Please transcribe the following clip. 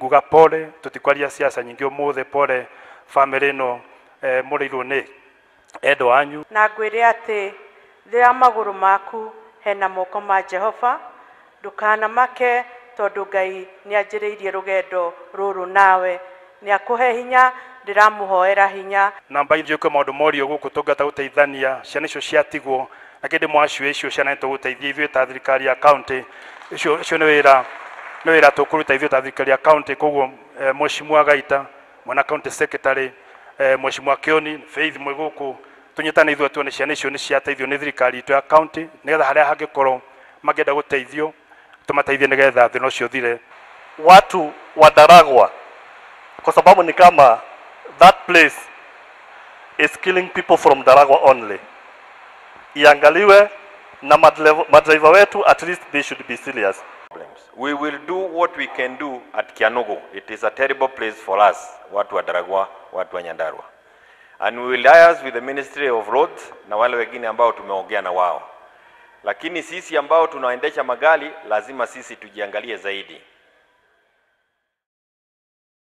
Nguga pole, tutikwaria siasa nyingi umuthi, pole family no murirwo ni endwa anyu. Na ngwire ati thĩ ya magũrũ maku hena moko ma Jehova, ndukanamake tondu Ngai nĩanjĩrĩirie rũgendo rũrũ nawe, nĩakũhe hinya, ndĩramũhoera hinya. Namba ithuĩ kwĩ maũndũ morio gũkũ tũngĩhota gũteithania ciana icio ciatigwo na kĩndĩ mwacio icio ciana nĩtũgũteithia ithuĩ ta thirikari ya county. Icio nĩ wĩra tũkũruta ithuĩ ta thirikari ya county. Koguo Mheshimiwa Gaita mwana county secretary, Mheshimiwa Kioni Faith mwĩ gũkũ, tũnyitane ithuĩ tuone ciana icio nĩ ciateithio nĩ thirikari itũ ya county, nĩgetha harĩa hangĩkorwo mangĩenda gũteithio tũmateithie nĩgetha thĩna ũcio ũthire. Watu wa Ndaragwa, kwa sababu ni kama that place is killing people from Ndaragwa only. Iangaliwe na madriver wetu, at least they should be serious. We will do what we can do at Kianugu. It is a terrible place for us, watu wa Ndaragwa, watu wa Nyandarua. And we will liaise with the Ministry of Roads na wale wengine ambao tumeongea na wao. Lakini sisi ambao tunaendesha magari lazima sisi tujiangalie zaidi.